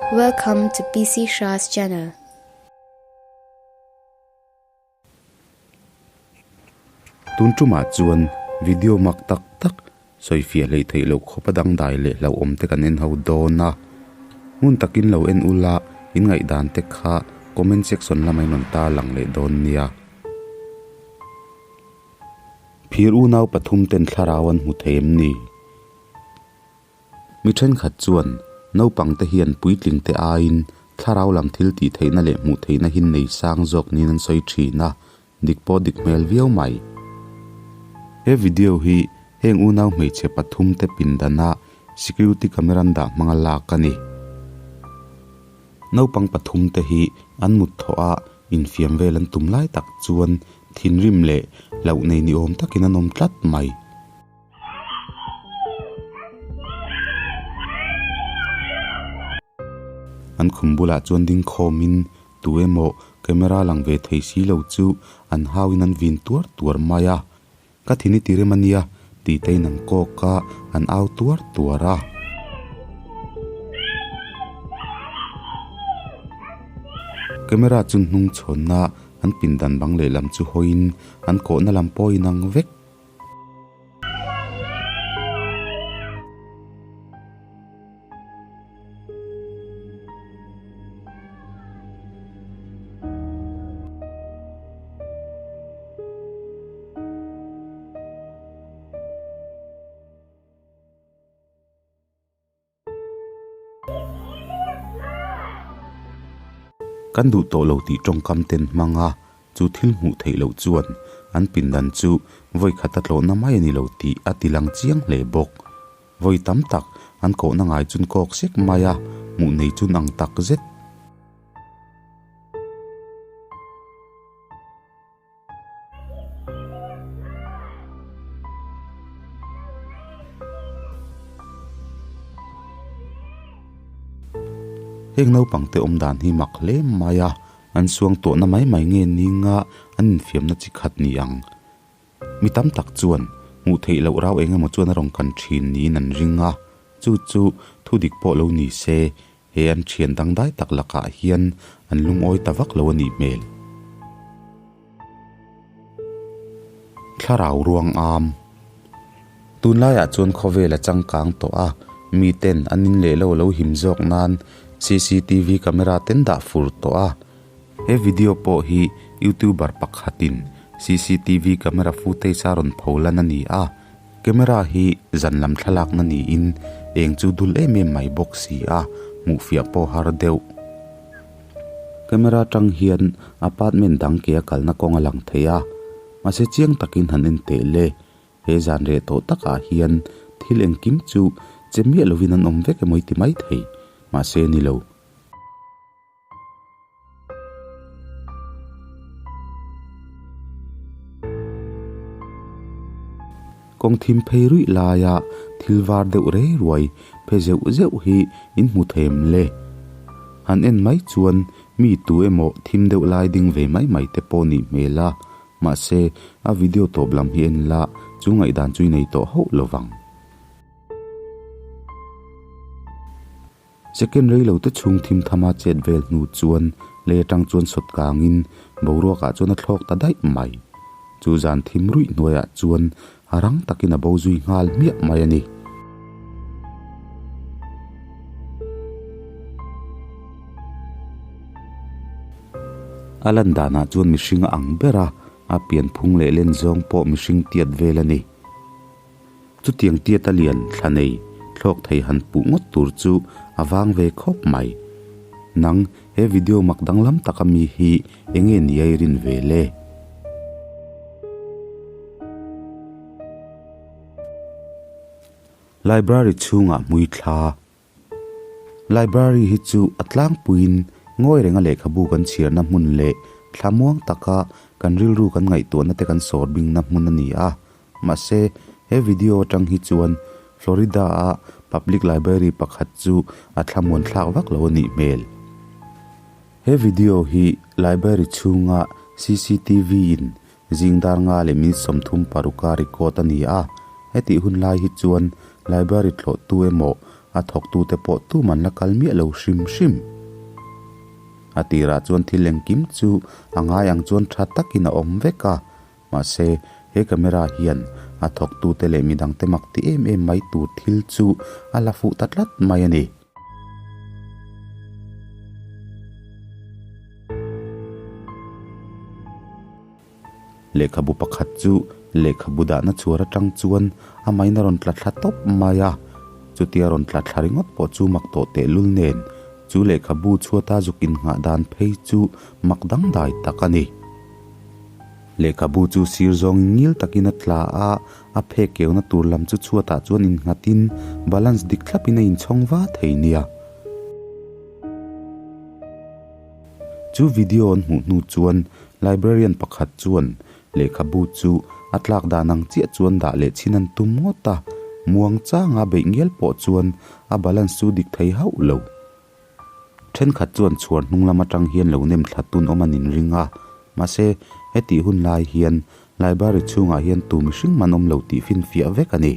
Welcome to PC Shah's channel. Tun tumah chuan video mak tak tak sawifiah hleih theih loh khawp a dangdai leh hlauhawm te kan en ho dawn a. Hmun takin lo en ula in ngaihdan te kha comment section lamah in rawn tarlang leh dawn nia. Phir unau pathum ten thlarau an hmu thei em ni? Mi thenkhat chuan naupang te hian puitling te aiin thlarau lam thil tih theihna leh hmuh theihna hi nei sang zawk niin an sawi thin a, dik pawh dik hmel viau mai. He video hi heng unau hmeichhe pathum te pindana security camera an dah hmanga lak a ni. Naupang pathum te hi an mut thawh a infiam vel an tum lai tak chuan thinrim leh hlauh nei ni awm takin an awm tlat mai. An khum bulah chuan ding khawmin tu emaw camera lang ve thei si lo chu an hauin an vin tuar tuar mai a, Ka thin i ti rem a nia tih te in an kawk a, an au tuar tuar a. Camera chu hnung chhawnna an pindan bang lehlam chu hawiin an kawhna lam pawh a inang vek. Kan duh tawh lo tih tawngkam ten hmang a, chu thil hmuh theih loh chuan an pindan chu vawi khat a tlawhna mai a ni lo tih a ti lang chiang hle bawk. Vawi tam tak an kohna ngai chun kawk sek mai a, hmuh nei chun ang tak zet. Heng naupang te awm dan hi mak hle mai a, an suang tawhna mai mai nge ninga an infiamna chi khat ni ang. Mi tam tak chuan hmuh theih loh rau eng emaw chuan a rawn kan thin niin an ring a, chu chu thu dik pawh lo ni se, he an thian dangdai tak lakah hian an lungawi ta vak lo a nih hmel. Thlarau ruang am. Tunlaiah chuan khawvel a changkang tawh a, miten an in leh lo lo him zawk nan cctv camera ten dah fur tawh a. He video pawh hi youtuber pakhatin cctv camera footage a rawn pho lan a ni a, camera hi zan lam thlalakna niin eng chu dul em em mai bawk si a, hmuh fiah pawh har deuh. Camera tang hian apartment dang ke a kalna kawng a lang thei a, mahse chiang takin han en teh le, he zan reh tawh takah hian thil engkim chu che miah lovin an awm vek emaw i ti maithei, mahse ni lo. Kawng thim phei ruih laia thil var deuh rei ruai phe zeuh zeuh hi in hmu thei em le? Han en mai chuan mi tu emaw thim deuh lai ding ve mai mai te pawh nih hmel a, mahse a video tawp lam hi en la chu ngaihdan chu i nei tawh hauh lo vang. Second rei lo te chhung thim thama chet vel hnu chuan lei atang chuan sawt kangin boruakah chuan a thlawk ta daih mai. Chu zan thim ruih hnuaiah chuan a rang takin a bo zui nghal hmiah mai a ni. A lan danah chuan mihring a ang ber a, a pianphung leh len zawng pawh mihring tiat vel a ni. Chutiang tiata lian thla nei thlawk thei han puh ngawt tur chu a vang ve khawp mai. Nang, he video mak danglam taka mi hi enge ni a i rin ve le? Library chhungah hmui thla. Library hi chu a tlangpuiin ngawi renga lehkhabu kan chhiarna hmun leh thlamuang taka kan rilru kan ngaihtuahna te kan sawr bingna hmun a ni a. Mahse, he video atang hi chuan Florida-a public library pakhat chu a thlamuan thlak vak lo a nih hmel. He video hi library chhunga cctv in zing dar nga leh minute 36 a record a ni a. Hetih hun lai hi chuan library thlawhtu emaw A thawktute pawh tum an la kal miah lo hrim hrim. A tirah chuan thil engkim chu a ngai ang chuan tha takin a awm vek a, mahse he camera hian a thawktute leh midangte mak ti em em mai tur thil chu a la fuh ta tlat mai a ni. Lehkhabu pakhat chu lehkhabu dahna chhuar atang chuan a main a rawn tla thla tawp mai a, chutia rawn tla thla ringawt pawh chu mak tawh tehlul nen chu lehkhabu chhuata zuk innghah dan phei chu mak dangdai tak a ni. Lehkhabu chu sir zawngin ngil takin a tla a, a phek keuna tur lam chu chhuatah chuan innghatin balance dik thlapin a inchhawng va thei nia. Chu video an hmuh hnu chuan librarian pakhat chuan lehkhabu chu a tlak dan ang chiah chuan dah leh chhin an tum ngawt a, muang changa beih ngial pawh chuan a balance chu dik thei hauh lo. Thenkhat chuan chhuar hnung lam atang hian lo nem thla tun awm an inring a, mahse hetih hun lai hian library chhungah hian tu mihring man awm lo tih finfiah vek a ni.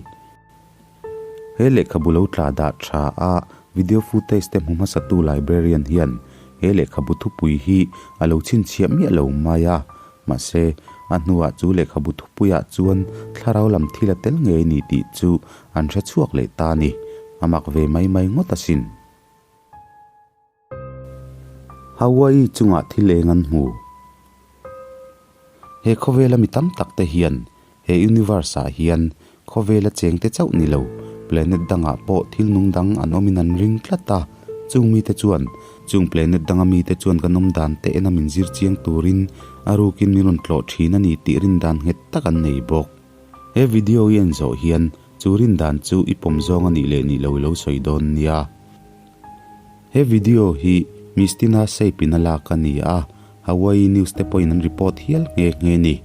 He lehkhabu lo tla dah tha a, video footage te hmu hmasatu librarian hian he lehkhabu thupui hi a lo chhinchhiah miah lo mai a, mahse a hnuah chu lehkhabu thupuiah chuan thlarau lam thil a tel ngei a ni tih chu an hre chhuak leh ta a ni, a mak ve mai mai ngawt asin. Hawaii chungah thil eng an hmu. He khawvela mi tam tak te hian he universe ah hian khawvela cheng te chauh ni lo, planet dangah pawh thil nung dang an awmin an ring tlat a. Chung mite chuan, chung planet danga mite chuan kan awm dan te ena min zir chiang turin a rukin min rawn tlawh thin a ni tih rin dan nghet tak an nei bawk. He video i en zawh hian chu rin dan chu i pawm zawng a nih leh nih lo i lo sawi dawn nia. He video hi Mistina Sape in a lak a ni a, Hawaii News te pawhin an report hial nghe nghe ni.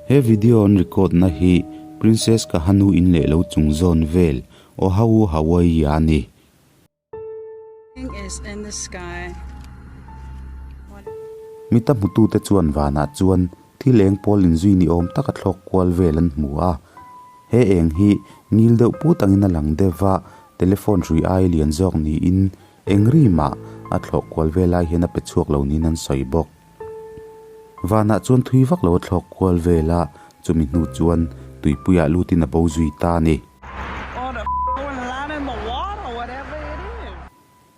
He video an record na hi Princess Kahanu in leh lo chung zawn vel Oahu, Hawaii ah a ni. Mita hmutute chuan vanah chuan thil eng pawl inzui ni awm taka thlawk kual vel an hmu a. He eng hi ngil deuh put angin a lang deuh va, telephone hrui ai lian zawk niin eng ri mah a thlawh kual vel lai hian a pe chhuak lo niin an sawi bawk. Vanah chuan thui vak lo a thlawk kual vel a, chumi hnu chuan tuipuiah lutin a bo zui ta a ni.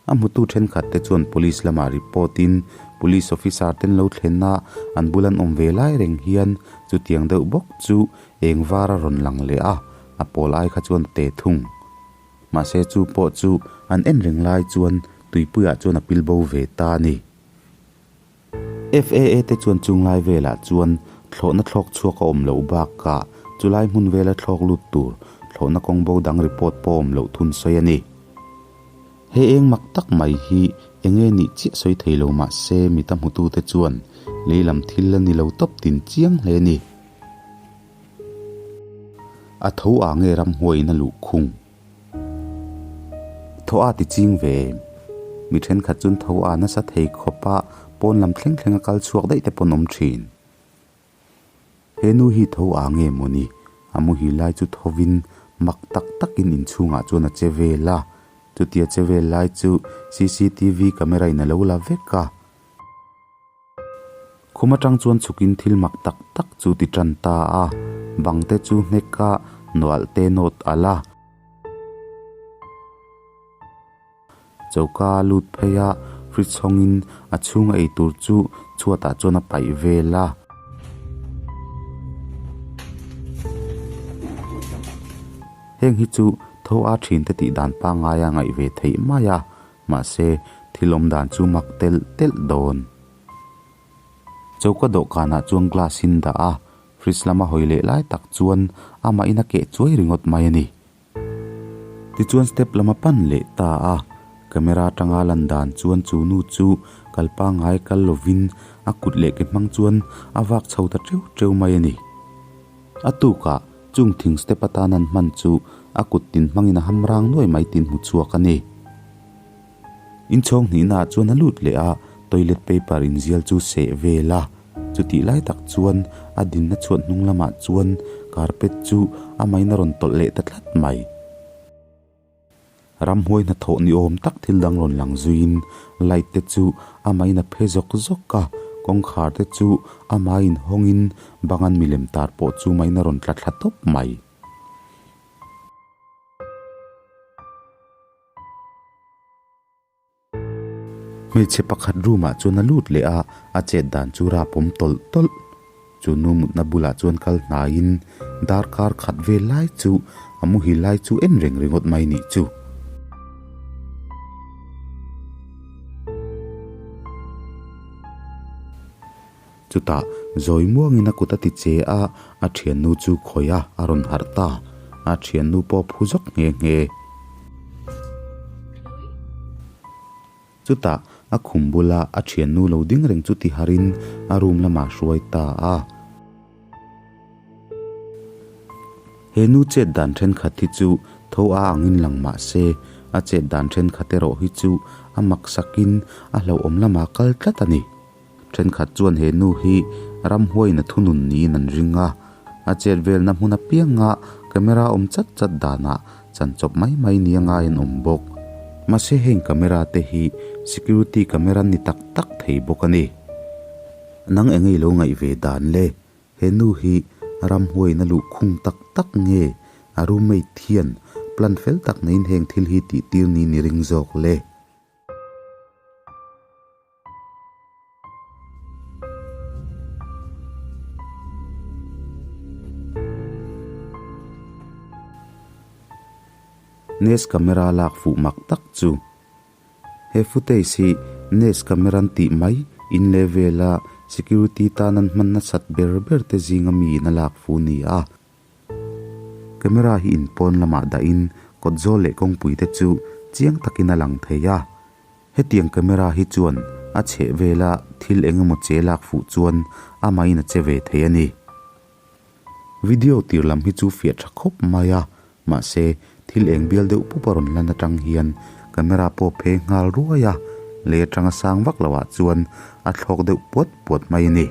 A hmutu thenkhat te chuan police lamah report in police officer ten lo thlen a, an bul an awm ve lai reng hian chutiang deuh bawk chu eng var a rawn lang leh a, a pawl ai kha chuan te thung. Mahse chu pawh chu an en reng lai chuan tuipuiah chuan a pil bo ve ta a ni. FAA te chuan chung lai velah chuan thlawhna thlawk chhuak a awm loh bakah chulai hmun vela thlawk lut tur thlawhna kawng bo dang report pawh a awm loh thun sawi a ni. He eng mak tak mai hi enge nih chiah sawi thei lo mah se mita hmutute chuan lei lam thil a ni lo tawp tin chiang hle a ni. A tho ah nge ramhuaiin a luh khung? Tho a ti ching ve em? Mi thenkhat chuan tho a nasa thei khawp a, pawn lam thleng thleng a kal chhuak daih te pawn awm thin. He nu hi tho a nge mawni? A muhil lai chu thovin mak tak takin inchhungah chuan a che vel a, chutia che vel lai chu cctv camera in a lo la vek a. Khum atang chuan chhukin thil mak tak tak chu ti tan ta a, bang te chu hnek a, nualh te nawt alh a. Choka a lut phei a, fridge hawngin a chhung a eitur chu chhuatah chuan a paih vel a. Heng hi chu tho a thinte tih dan pangngai a ngaih ve theih mai a, mahse thil awm dan chu mak telh telh dawn. Choka dawhkanah chuan glass in dah a, fridge lama hawi leh lai tak chuan amahin a keh chuai ringawt mai a ni. Tichuan step lama pan leh ta a, camera atanga lan dan chuan chu nu chu kal pangngai kal lovin a kut leh ke hmang chuan a vak chho ta teuh teuh mai a ni. A tukah chung thing step atan an hman chu a kut tin hmangin a ham rang nuai mai tin hmu chhuak a ni. Inchhawng hnihnaah chuan a lut leh a, toilet paper inzial chu seh vel a. Chutih lai tak chuan a dinna chhuat hnung lamah chuan carpet chu amahin a rawn tawlh leh ta tlat mai. Ramhuai hnathawh ni awm tak thil dang rawn lang zuiin light te chu amahin a phe zawk zawk a, kawngkhar te chu amahin hawngin bangan milem tar pawh chu mahin a rawn tla thla tawp mai. Hmeichhe pakhat room ah chuan a lut leh a, a chet dan chu rap awm tawlh tawlh. Chu nu mutna bulah chuan kal hnaiin darkar khat vel lai chu a muhil lai chu en reng ringawt mai nih chu. Chutah zawi muangin a kut a ti che a, a thiannu chu khawih a, a rawn harh ta. A thiannu pawh phu zawk nghe nghe. Chutah a khum bula a thiannu lo ding reng chu ti harin a room lamah hruai ta a. He nu chet dan thenkhat hi chu tho a angin lang mah se, a chet dan thenkhat erawh hi chu a maksakin a hlauhawm lamah kal tlat a ni. Thenkhat chuan he nu hi ramhuaiin a thunun niin an ring a, a chet velna hmun apianga camera awm chat chat danah chan chawp mai mai nia ngai an awm bawk. Mahse heng camera te hi security camera ni tak tak thei bawk a ni. Nang eng ei lo ngaih ve dan le? He nu hi ramhuaiin a luh khung tak tak nge a roommate hian plan fel tak neiin heng thil hi tih tir niin i ring zawk le? Nest camera lak fuh mak tak chu. He footage hi Nest camera an tih mai in leh vela security tan an hman nasat ber ber te zinga mi in a lak fu ni a. Camera hi in pawn lamah dahin kawt zawl leh kawngpui te chu chiang takin a lang thei a. Hetiang camera hi chuan a chheh vela thil eng emaw che lak fuh chuan amahin a che ve thei a ni. Video tir lam hi chu fiah tha khawp mai a, mahse thil eng bial deuh pup a rawn lan atang hian camera pawh a phe nghal ruai a, lei atanga sang vak loh ah chuan a thlawk deuh puat puat mai a ni.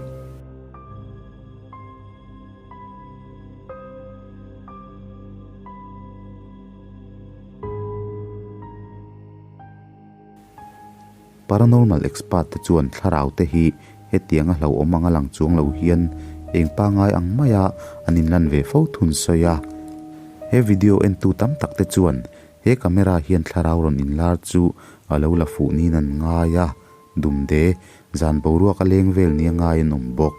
Paranormal expert te chuan thlarau te hi hetianga hlauhawm anga lang chuang lo hian eng pangai ang maia an inlan ve fo thun sawi a. He video entu tam tak te chuan he camera hian thlarau rawn inlar chu a lo la fuh niin an ngai a, dumde zan boruak a leng vel nia ngai an awm bawk.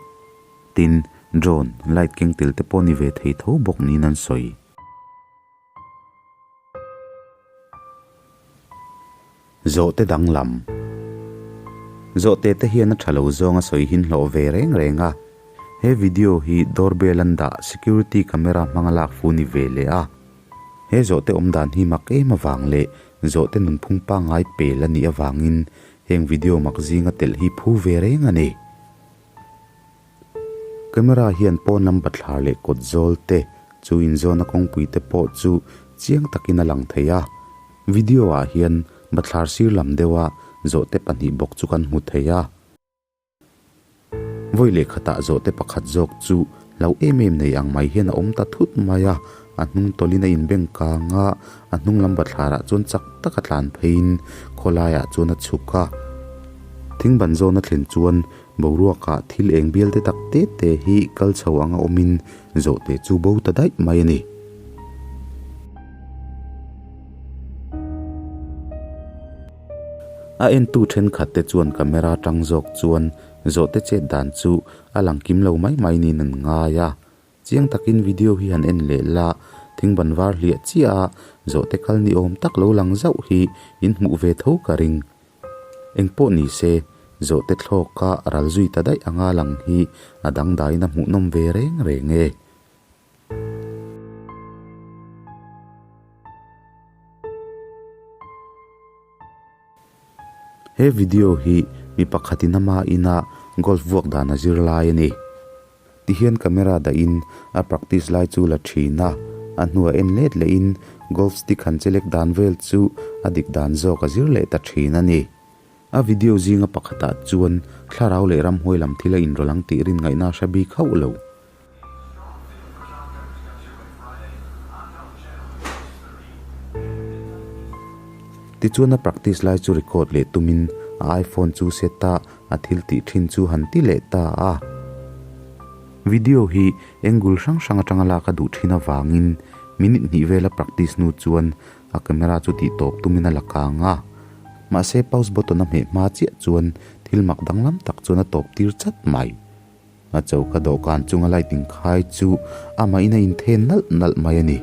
Tin, drone, light keng tel te pawh ni ve thei tho bawk niin an sawi. Zawhte danglam. Zawhte te hian a tha lo zawng a sawi hin hlawh ve reng reng a. He video hi doorbell an dah security camera hmanga lak fu ni ve leh a. He zawhte awm dan hi mak em avang leh zawhte nunphung pangngai pel a nih avangin heng video mak zinga telh hi phu ve reng a ni. Camera hian pawn lam bathlar leh kawt zawl te, chu inzawna kawngpui te pawh chu chiang takin a lang thei a. Video ah hian bathlar sir lam deuha zawhte pahnih bawk chu kan hmu thei a. Vawi leh khatah zawhte pakhat zawk chu hlau em em nei ang mai hian a awm ta thut mai a, a hnung tawlhin a inbeng kang a, a hnung lam bathlar ah chuan chak taka tlan pheiin khawlaiah chuan a chhuk a. Thingban zawn a thlen chuan Boruakah thil eng bial te tak te te hi kal chho anga awmin zawhte chu bo ta daih mai a ni. A entu thenkhat te chuan camera tang zawk chuan zawhte chet dan chu a lang kim lo mai mai niin an ngai a. Chiang takin video hi han en leh la, thingban var hliah chiah a zawhte kal ni awm tak lo lang zauh hi in hmuh ve tho ka ring. Eng pawh ni se, zawhte thlawka ral zui ta daih anga lang hi a dangdaiin a hmuhnawm ve reng reng e. He video hi mi pakhatin ama ina golf vuak dan a zir lai a ni. Tihian camera dahin a practice lai chu la thin a, a hnuah en let lehin golf stick han chelek dan vel chu a dik dan zawk a zir leh ta thin a ni. A video zinga pakhatah chuan thlarau leh ramhuai lam thil a inrawlh ang tih rin ngaihna a hre bik hauh lo. Tichuan a practice lai chu record leh tumin a iPhone chu set a, a thil tih thin chu han ti leh ta a. Video hi angle hrang hrang atanga lak a duh thin avangin minute hnih vela practice hnu chuan a camera chu tih tawp tumin a la kang a. Mahse pause button a hmeh hma chiah chuan thil mak danglam tak chuan a tawp tir chat mai. A choka dawhkan chunga light inkhai chu amahin a inthen nalh nalh mai a ni.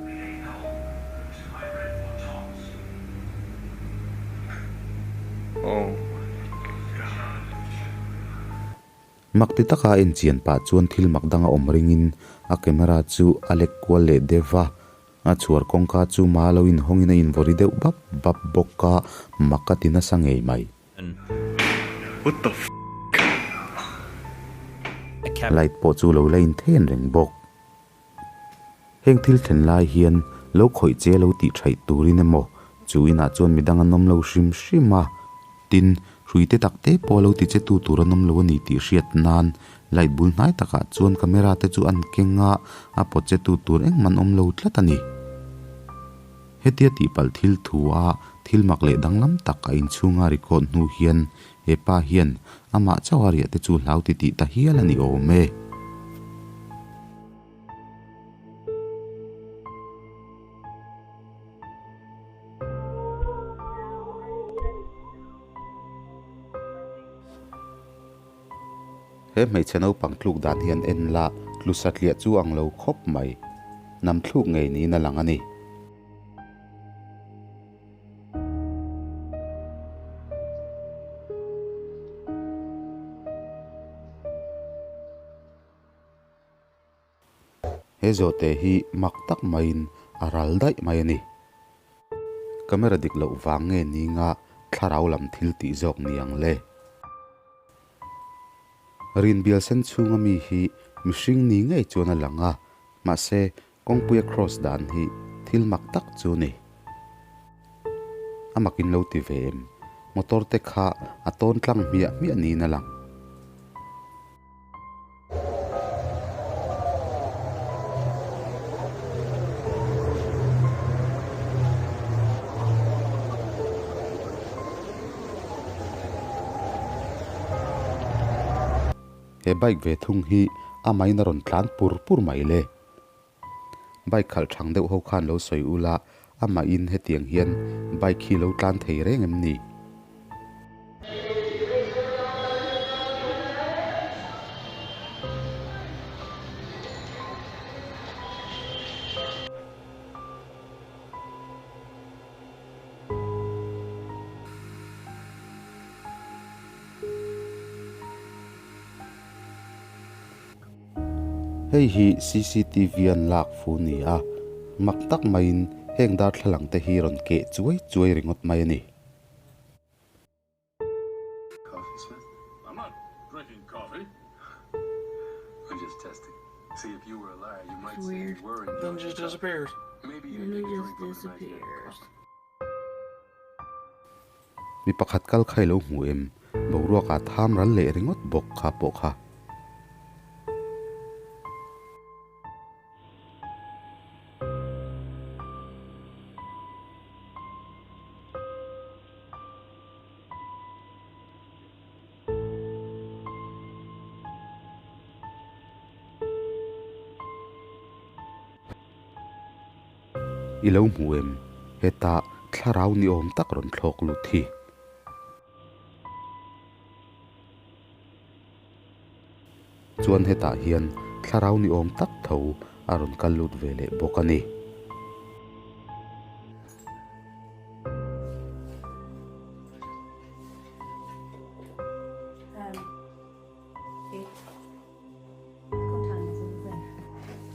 Mak ti taka a enchian pah chuan thil mak dang a awm ringin a camera chu a lek kual leh deuh va, a chhuar kawngka chu ma lo inhawngin a invawri deuh bap bap bawk a, mak a ti nasa ngei mai. Light pawh chu lo la inthen reng bawk. Heng thil thlen lai hian lo khawih che lo tih thaih turin emaw chu inah chuan midang an awm lo hrim hrim a, tin hrui te tak te pawh lo ti che tu tur an awm lo a ni tih hriat nan light bul hnai takah chuan camera te chu an keng a, a pawt che tu tur engmah an awm lo tlat a ni. Hetia tihpalh thil thu a thil mak leh danglam tak a inchhunga record hnu hian he pa hian amah chauha riah te chu hlau ti tih ta hial a ni awm e. He hmeichhe naupang tluk dan hian en la tlu satliah chu ang lo khawp mai. Nam thluk ngei niin a lang a ni. He zawhte hi mak tak maiin a ral daih mai a ni. Camera dik loh vang nge ni nga thlarau lam thil tih zawk ni ang le. Rinbial sen chhunga mi hi mihring ni ngei chuan a lang a, mahse kawngpuia cross dan hi thil mak tak chu ni. A makin lo ti ve em? Motor te kha a tawn tlang hmiah hmiah niin a lang. He bike ve thung hi a main a rawn tlan pur pur mai le. Bike khalh thang deuh ho khan lo sawi ula, amahin hetiang hian bike hi lo tlan thei reng em ni? Hei hi cctv an lak fu ni a, mak tak maiin heng darthlalang te hi rawn keh chuai chuai ringawt mai a ni. Mi pakhat kal kha i lo hmu em? Boruakah tham ral leh ringawt bawk kha pawh kha. I lo hmu em? Heta thlarau ni awm tak rawn thlawk lut hi. Chuan hetah hian thlarau ni awm tak tho a rawn kal lut ve leh bawk a ni.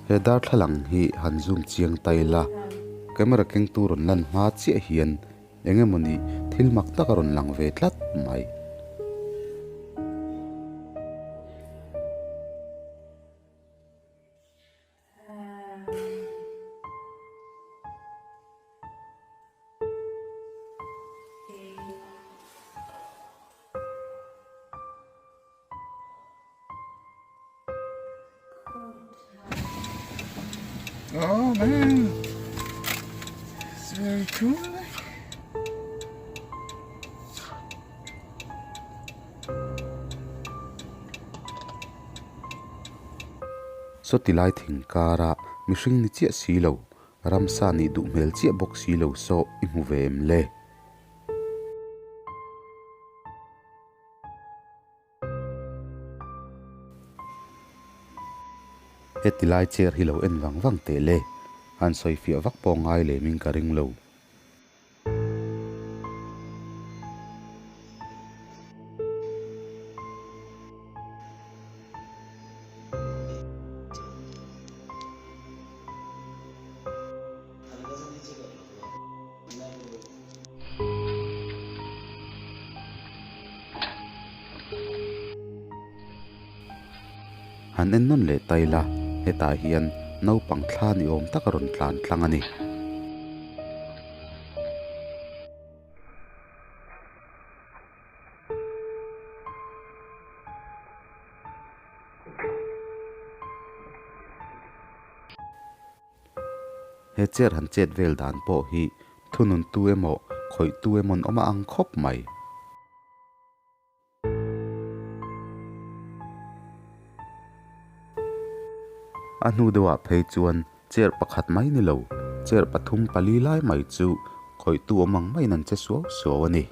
He darthlalang hi han zoom chiang ta ila, camera kengtu rawn lan hma chiah hian eng emawni thil mak tak a rawn lang ve tlat mai. Oh man, it's very cool. Sawti lai thing kara mihring ni chiah si lo, ramsa nih duh hmel chiah bawk si lo saw i hmu ve em le? Heti lai chair hi lo en vang vang teh le, han sawi fiah vak pawh ngai lem in ka ring lo. Han en nawn leh ta ila, hetah hian naupang thla ni awm tak a rawn tlan tlang a ni. He chair han chet vel dan pawh hi thunun tu emaw khawih tu emaw an awm a ang khawp mai. A hnu deuhah phei chuan chair pakhat mai ni lo, chair pathum pali lai mai chu khawih tu awm ang maiin an che suau suau a ni.